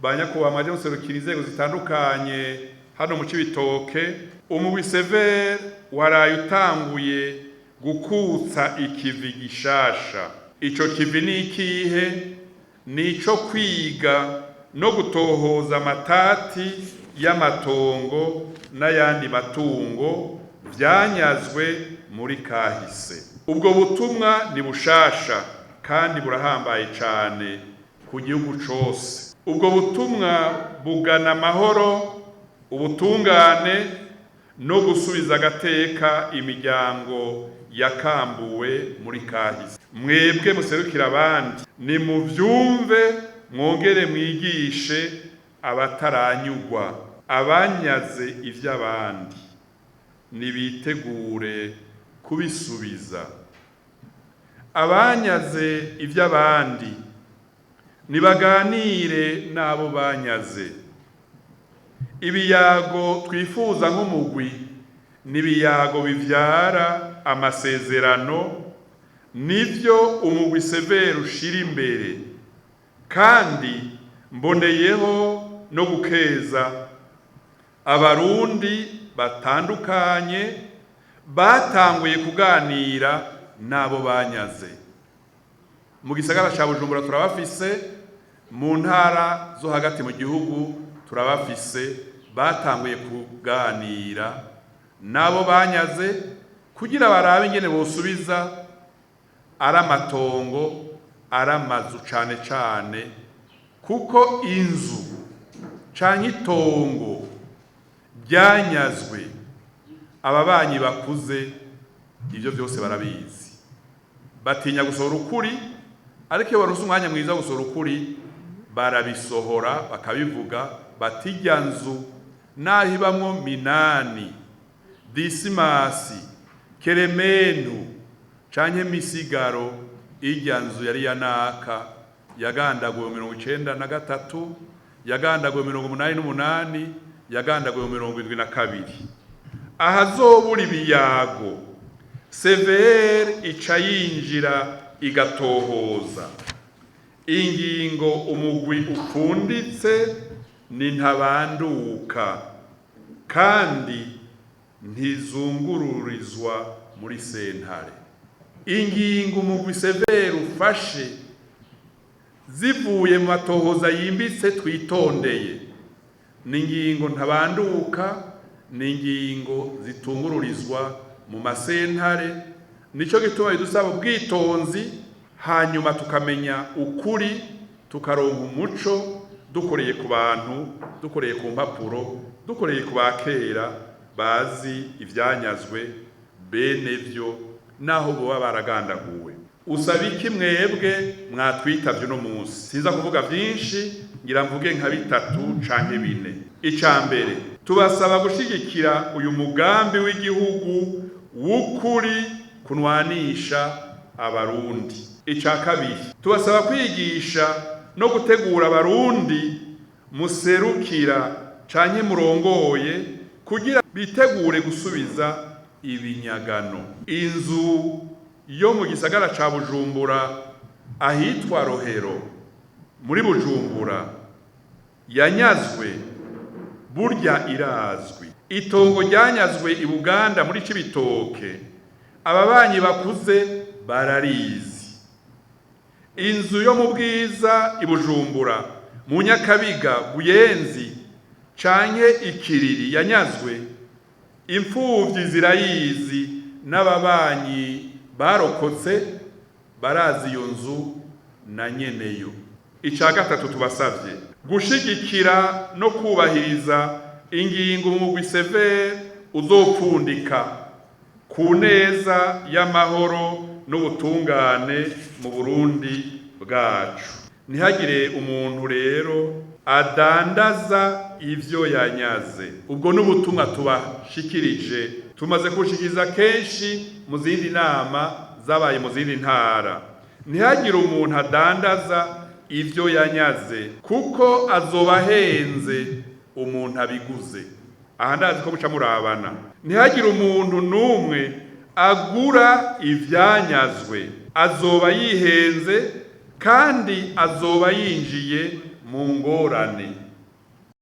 Ba nyakubahwa mwaje muserukira inzego zitandukanye hano mu Cibitoke, umugwi CVR waraye utanguye gukutsa ikivi gishasha. Ico kivi ni ikihe? Ni ico kwiga no gutohoza amatati y'amatongo n'ayandi matungo vyanyazwe muri kahise. Ubwo butumwa ni bushasha kandi burahambaye cane ku gihugu cose. Ubwo butumwa bugana amahoro, ubutungane no gusubiza agateka imiryango yakambuwe muri kahise. Mwebwe muserukira abandi, nimuvyumve mwongere mwigishe abataranyugwa, abanyaze ivy'abandi nibitegure kubisubiza. Abanyaze ivy'abandi nibaganire n'abo banyaze. Ibiyago twifuza nk'umugwi n'ibiyago bivyara amasezerano, nivyo umugwi CVR ushira imbere. Kandi mboneyeho no gukeza abarundi batandukanye batanguye kuganira n'abo banyaze. Mu gisagara ca Bujumbura turabafise, mu ntara zo hagati mu gihugu turabafise, batanguye kuganira n'abo banyaze kugira barabe ingene bosubiza ari amatongo, ari amazu cane cane, kuko inzu canke itongo ryanyazwe ababanyi bakuze ivyo vyose barabizi, batinya gusohora ukuri, ariko iyo baronse umwanya mwiza wo gusohora ukuri barabisohora bakabivuga bati irya nzu naho ibamwo Minani, Disimasi, Kerementu canke Misigaro, irya nzu yari ya naka, yagandaguwe 93, yagandaguwe 88, yagandaguwe 72. Ahazobura ibiyago, CVR ica yinjira igatohoza. Ingingo umugwi upfunditse ni ntabanduka kandi ntizungururizwa muri sentare. Ingingo umugwi CVR ufashe zivuye mu matohoza yimbitse twitondeye ni ingingo ntabanduka, ni ingingo zitungururizwa mu masentare. Nico gituma bidusaba ubwitonzi, hanyuma tukamenya ukuri, tukaronka umuco dukoreye ku bantu, dukoreye ku mpapuro, dukoreye ku bakera bazi ivyanyazwe bene vyo naho boba baragandaguwe. Usaba iki mwebwe mwatwitavye uno munsi? Sinza kuvuga vyinshi, ngira mvuge nka bitatu canke bine. Ica mbere, tubasaba gushigikira uyu mugambi w'igihugu w'ukuri kunwanisha abarundi. Ica kabiri, tubasaba kwigisha no gutegura abarundi muserukira canke murongoye kugira bitegure gusubiza ibinyagano. Inzu yo mu gisagara ca Bujumbura ahitwa Rohero muri Bujumbura yanyazwe burya irazwi. Itongo ryanyazwe i Buganda muri Cibitoke ababanyi bakuze bararizi. Inzu yo mu Bwiza i Bujumbura mu Nyakabiga, Buyenzi canke Ikiriri yanyazwe imfuvyi zirayizi n'ababanyi barokotse barazi iyo nzu na nyeneyo. Ica gatatu, tubasavye gushigikira no kubahiriza ingingo umugwi CVR uzopfundika ku neza y'amahoro n'ubutungane mu Burundi bwacu. Ntihagire umuntu rero adandaza ivyo yanyaze. Ubwo n'ubutumwa tubashikirije, tumaze kubushikiriza kenshi mu zindi nama zabaye mu zindi ntara. Ntihagire umuntu adandaza ivyo yanyaze, kuko azoba ahenze umuntu abiguze. Aha ndazi ko muca murabana. Ntihagire umuntu n'umwe agura ivyanyazwe, azoba yihenze kandi azoba yinjiye Mu ngorane.